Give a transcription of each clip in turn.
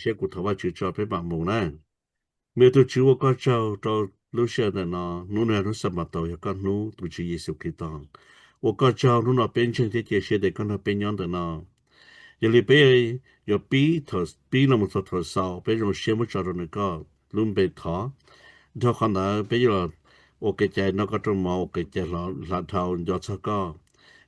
Siab kuv thov Vajtswv tso peb mam mus na. Me tug Tswv, ua koj tsaug rau lub sij hawm ntawm no, hnub no yog hnub Xanpataus, yog koj hnub, tus Tswv Yexus Khetos. Ua koj tsaug, hnub no peb ntseeg thiab cia siab tias koj nrog peb nyob ntawm no. Yog li peb yuav pib thaum pib no mus txog thaum xaus, peb zoo siab muab tso rau ntawm koj lub npe thov. Dhau qhov ntawd peb yuav los ua kev cai noj koj rooj mov, ua kev cai hla dhau nco txog koj.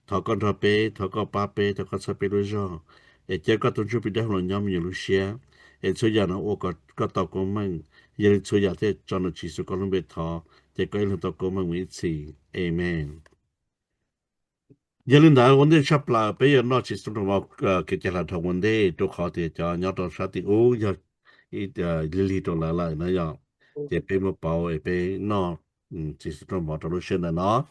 Thov koj nrog peb, thov koj pab peb, thov koj txhawb peb lub zog, es cia koj tus Ntsuj Plig Dawb Huv los nyob me nyuam lub siab, es txhua yam no ua kom koj tau koob meej. Yog li txhua yam thiaj tso ntawm Tswv Yexus koj lub npe thov, ces koj ib leeg tau koob meej mus ib txhis. Amees. Yog li ntawd ua ntej tshaj plaws peb yuav noj tsis xub rau mov kev cai hla dhau ua ntej, rau qhov tias cov nyob rau sab tim ub yog lig lig rau lawv lawm na yom. Ces peb muab pauv es peb noj tsis xub rau mov rau lub sij hawm ntawm no.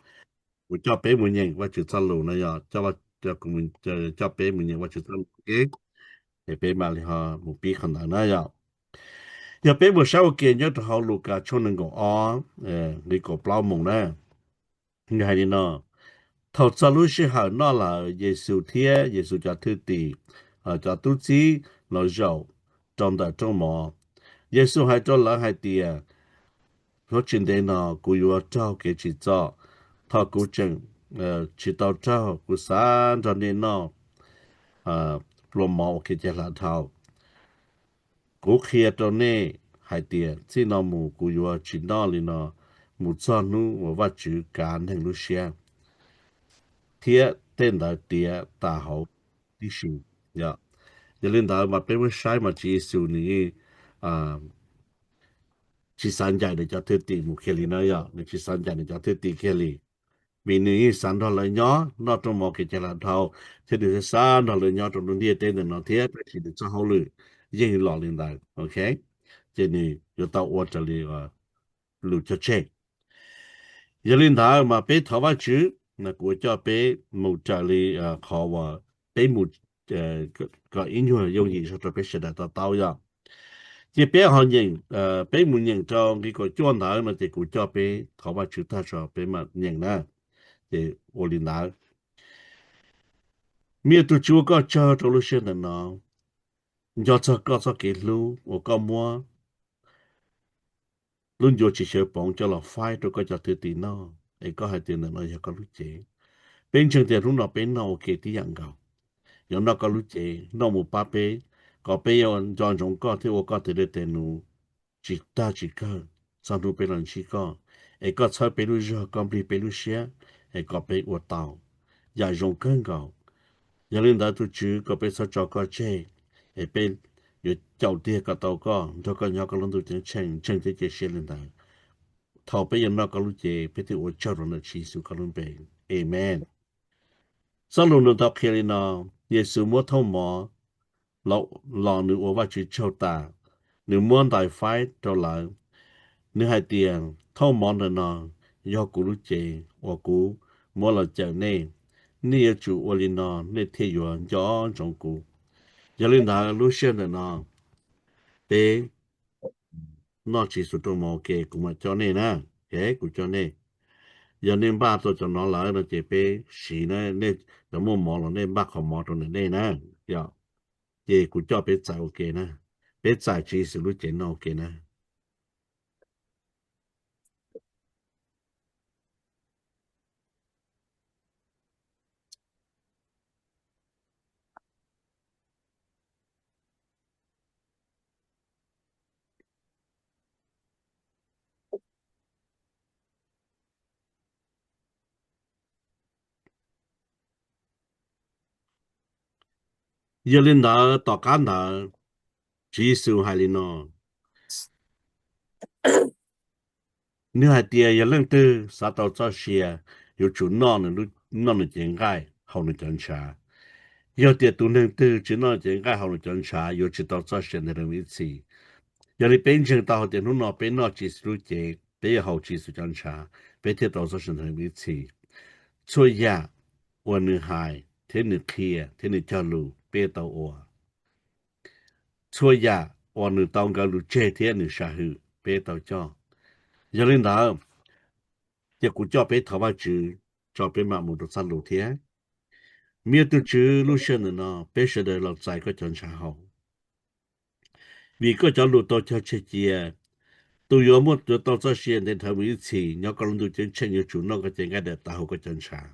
Kuv coj peb mus nyeem Vajtswv txoj lus na yom, coj peb mus nyeem Vajtswv txoj lus, es peb mam li ho mus pib qhov ntawd na yom. Yog peb mus saib ua ke nyob rau hauv Lukas tshooj nees nkaum ob, nqe kaum plaub mus na, nws hais li no: Thaum txog lub sij hawm noj lawm, Yexus thiab Yexus cov thwj tim, cov tub txib los zaum rau ntawm rooj mov. Yexus hais rau lawv hais tias, Yuav tsis ntev no kuv yuav raug kev tsim txom. Thaum kuv tseem tsis tau raug, kuv xav nrog nej noj pluas mov ua kev cai hla dhau. Kuv qhia rau nej hais tias txij no mus kuv yuav tsis noj li no mus txog hnub uas Vajtswv kav neeg lub siab thiab tej ntawd tiav tas hauv tib si. Yog li ntawd mas peb muab saib mas Tswv Yexus nws yeej tsis xav ncaim nws cov thwj tim mus kiag li na yom, nws tsis xav ncaim nws cov thwj tim kiag li, vim nws yeej xav nrog lawv nyob noj rooj mov kev cai hla dhau, thiab nws xav nrog lawv nyob rau lub ntiaj teb ntawm no thiab, tab sis nws txoj hauj lwm yeej los li ntawd, ok, ces nws yuav tau ua raws li lus cog tseg. Yog li ntawd mas peb thov Vajtswv, kuv coj peb mus raws li qhov uas peb mus, kom ib nyuag yooj yim zog rau peb sawv daws to taub yom. Ces peb ho nyeem, peb mus nyeem rau nqe kaum cuaj ntawd no ces kuv coj peb thov Vajtswv tag tso peb mam nyeem na. Ces ua li ntawd. Me tug Tswv, ua koj tsaug rau lub sij hawm ntawm no, nco txog koj txoj kev hlub uas koj muab lub ncua tsis xyaw poov coj los faib rau koj cov thwj tim noj, es koj hais tias ntawm no yog koj lub cev. Peb ntseeg tias hnub no peb noj ua ke tib yam nkaus, yuav noj koj lub cev, noj mus pab peb, kom peb yuav nco ntsoov koj thiab ua koj tes dej tes num tsis tag tsis kawg txog hnub peb los ntsib koj, es koj txhawb peb lub zog, koj nplig peb lub siab, es kom peb ua tau yam zoo kawg nkaus. Yog li ntawd tus Tswv, kom peb txhob tso koj tseg, es peb yuav caum tiag kom tau koj, nrog koj nyob koj lub ntuj ceeb tsheej, ntseeg thiab cia siab li ntawd. Thaum peb yuav noj koj lub cev, peb thiaj ua tsaug rau ntawm Tswv Yexus koj lub npe. Amees. Txoj lus nws tau qhia li no: Yexus muab thooj mov los nws ua Vajtswv tsaug tas, nws muab ntais faib rau lawv. Nws hais tias, thooj mov ntawm no yog kuv lub cev uas kuv muab los cawm nej. Nej yuav tsum ua li no nej thiaj yuav nco ntsoov kuv. Yog li ntawd lub sij hawm ntawm no peb noj tsis xus rooj mov ua ke, kuv mam coj nej na. Ok, kuv coj nej. Yog nej npaj tau cov no lawm no ces peb siv na, nej cov muaj mov los nej npaj qhov mov rau ntawm nej na. Yog, ces kuv coj peb txais ua ke na. Peb txais Tswv Yexus lub cev noj ua ke na. Yog li ntawd tom qab ntawd, Tswv Yexus hais li no, nws hais tias yog leej twg xav tau txoj sia, yuav tsum noj nws cev nqaij, haus nws cov ntshav. Yog tias tus neeg twg tsis noj nws cev nqaij, haus nws cov ntshav, yuav tsis tau txoj sia ntev mus ib txhis. Yog li peb ntseeg tau hais tias hnub no peb noj Tswv Yexus lub cev, peb yuav haus Tswv Yexus cov ntshav, peb thiaj tau txoj sia ntev mus ib txhis. Txhua yam uas nws hais thiab nws qhia thiab nws cog lus peb tau ua. Txhua yam uas nws tau nkawd lus tseg thiab nws sam hwm peb tau coj. Yog li ntawd, ces kuv coj peb thov Vajtswv tso peb mam mus rau txoj lus thiab. Me tug Tswv, lub sij hawm ntawm no peb sawv daws los txais koj cov ntshav haus. Vim koj cov lus tau cog tseg cia, tus yuav muab yuav tau txoj sia ntev dhawv mus ib txhis, nyob koj lub ntuj ceeb tsheej yuav tsum noj koj cev nqaij daim tawv hauv koj cov ntshav.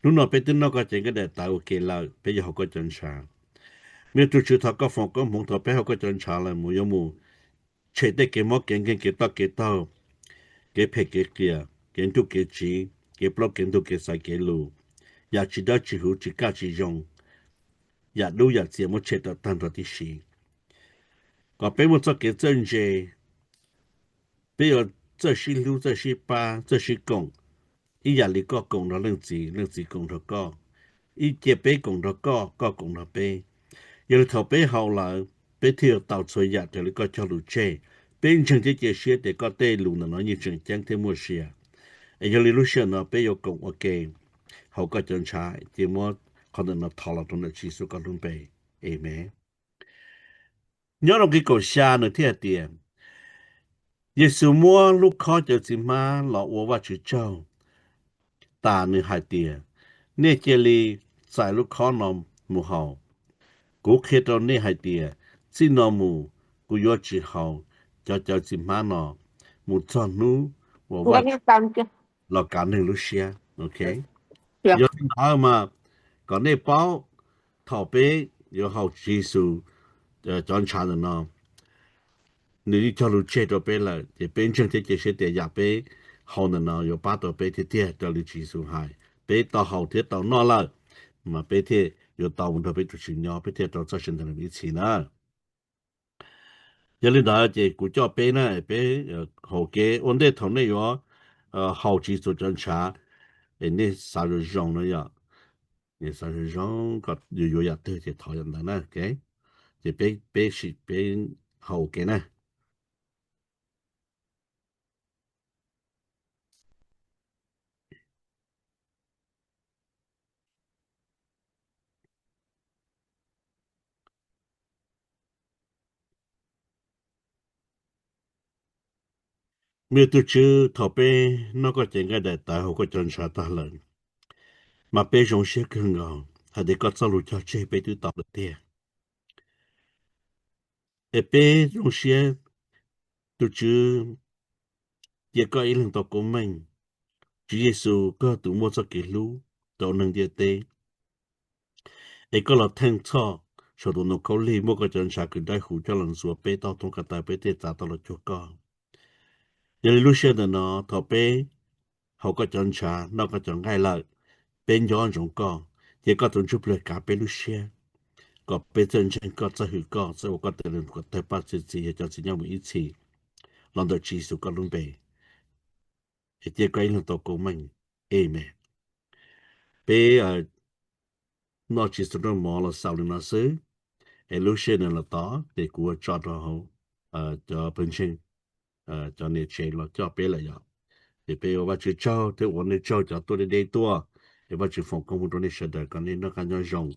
Hnub no peb twb noj koj cev nqaij daim tawv ua ke lawm, peb yuav hauv koj cov ntshav. Me tug Tswv, thov koj foom koob hmoov, thaum peb hauv koj cov ntshav lawm mus yuav mus tshem tej kev mob kev nkeeg, kev toj kev taug, kev phem kev qias, kev nruj kev tsiv, kev plaub kev ntug, kev xaiv kev lus, yam tsis dawb tsis huv, tsis kaj tsis zoo, yam dub yam txias muab tshem tawm tag nrho tib si. Kom peb muaj txoj kev txawj ntse, peb yuav txawj sib hlub, txawj sib pab, txawj sib koom, ib yam li koj koom nrog leej txiv, leej txiv koom nrog koj, ib cia peb koom nrog koj, koj koom nrog peb. Yog li thaum peb haus lawm, peb thiaj yuav tau txhua yam raws li koj cog lus tseg. Peb ntseeg thiab cia siab tias koj tej lus ntawm no yeej tseem ceeb thiab muaj sia. Es yog li lub sij hawm no peb yuav koom ua ke hauv koj cov ntshav, cia muab qhov ntawm no thov los rau ntawm Tswv Yexus koj lub npe. Amees. Nyob rau nqe kaum xya nws thiaj hais tias, Yexus muab lub khob cawv txiv hmab los ua Vajtswv tsaug tas nws hais tias, nej cia li txais lub khob no mus haus. Kuv qhia rau nej hais tias, txij no mus kuv yuav tsis haus cov cawv txiv hmab no mus txog hnub uas Vajtswv los kav neeg lub siab. Ok, yog li ntawd mas kom nej paub, thaum peb yuav haus Tswv Yexus cov ntshav ntawm no, nws yeej cog lus tseg rau peb lawm, ces peb ntseeg thiab cia siab tias yam peb haus ntawm no yuav pab tau peb tiag tiag raws li Tswv Yexus hais. Peb tau haus thiab tau noj lawm, mas peb thiaj yuav tau mus nrog peb tus Tswv nyob, peb thiaj tau txoj sia ntev mus ib txhis na. Yog li ntawd ces kuv coj peb na, peb haus kev ua ntej thaum nej yuav haus Tswv Yexus cov ntshav, es nej xav zoo zoo na yom, nej xav zoo zoo kom yuav yuav yam twg ces thov yam ntawd na. Ces peb, peb sim peb haus ua ke na. Me tus Tswv, thaum peb noj koj cev nqaij daim tawv haus koj cov ntshav tag lawm, mas peb zoo siab kawg nkaus hais tias koj txoj lus cog tseg peb twb tau lawm tiag. Es peb zoo siab, tus Tswv, cia koj ib leeg tau koob meej. Tswv Yexus, koj tus muaj txoj kev hlub rau neeg ntiaj teb, es koj los theej txhoj saum tus ntoo khaub lig, muab koj cov ntshav kws dawb huv coj los ntxuav peb tau thoob ko taw, peb thiaj txav tau los cuag koj. Yog li lub sij hawm ntawm no thaum peb haus koj cov ntshav, noj koj cov nqaij lawm, peb nco ntsoov koj, cia koj tus Ntsuj Plig kav peb lub siab, kom peb txawj ntseeg koj, txawj hwm koj, txawj ua koj tej lus kom tawg paj txi txiv yog cov txiv nyob mus ib txhis. Los ntawm Tswv Yexus koj lub npe, es cia koj ib leeg tau koob meej. Amees. Peb noj Tswv Yexus noj mov los xaus li no xwb, es lub sij hawm no los tod ces kuv ua tso rau hauv cov pawg ntseeg, cov niam tsev los coj peb lawm yom. Ces peb ua Vajtswv tsaug thiab ua nej tsaug cov tuaj deb deb tuaj, es Vajtswv foom koob hmoov rau nej sawv daws kom nej noj qab nyob zoo.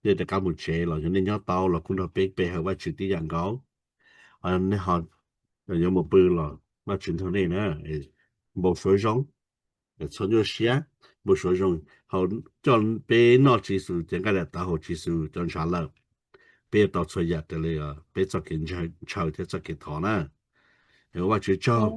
Nej rov qab mus tsev los yog nej nyob tau los kuj nrog peb pe hawm Vajtswv tib yam nkaus. Nej ho yuav mus pw los Vajtswv nrog nej na. Npau suav zoo, txhob nyuaj siab, npau suav zoo, coj peb noj Tswv Yexus cev nqaij daim tawv haus Tswv Yexus cov ntshav lawm, peb yuav tau txhua yam raws li peb txoj kev ntshaw thiab txoj kev thov na. Es ua Vajtswv tsaug.